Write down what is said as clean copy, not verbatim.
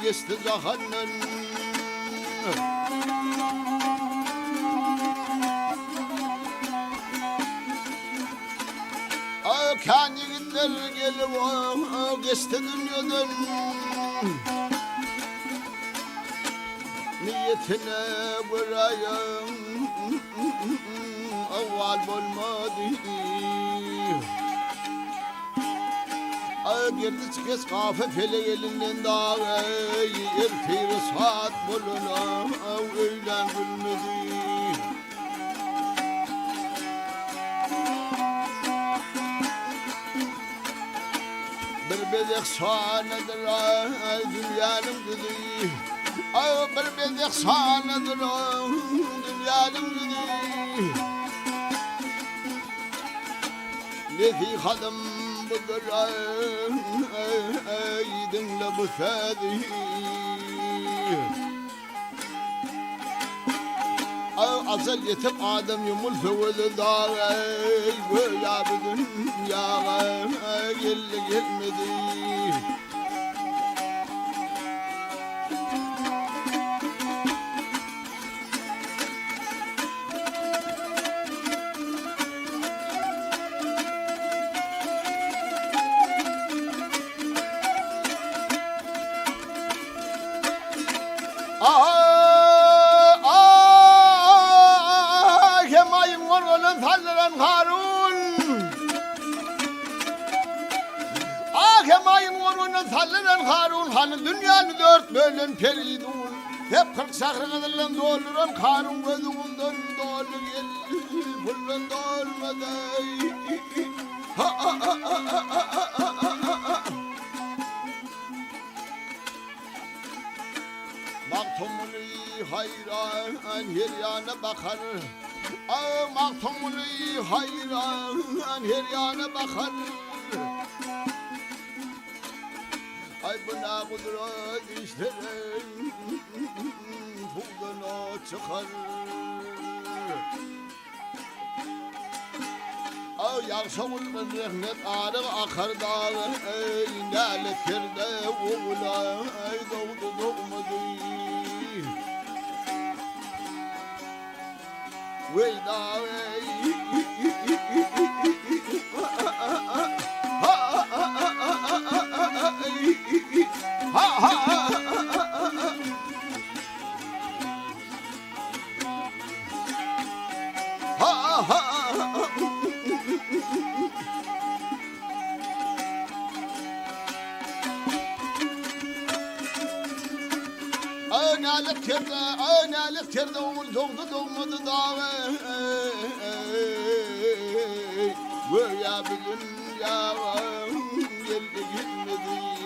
geçdi jahandan. Kän ýigitler gelip geçdi dünýeden. Niýetine görä owal bolmady. Geldi çykes gafy pelek elinden dagy, ertiri saat bolana öýlän gülmedi. Bir bezek sanadyr ay dünýäniň düzi. Ay bir bezek sanadyr dünýäniň düzi. Nesihatym budur ay diňle bu sözi. Ajal ýetip adam ýumulsa gözi dagy, Göýä bu dünýäge geldi gelmedi. Hemaýyň gorgalan saldyran Harun. Ah hemaýyň gorgalan saldyran Harun hany dünýäni dört bölen Peridun. Hep 40 şähri gyzyldan dolduran Karun gözi gumdan doldy gel puldan dolmady. Ha ha ha ha ha ha ha. Magtymguly haýran her ýana bakar. A Magtymguly haýran her ýana bakar. Aý bu na gudrat işleren suwdan ot çykar. Aw ýagşa guldan rehnet aryg akar dagy eý nälet perde ogula eý dogdy dogmady. Weý dagy eý. Ha ha ha ha. Nälet kerde, ay nälet kerde ogul dogdy dogmady dagy. Göýä bir dünýä geldi gelmedi.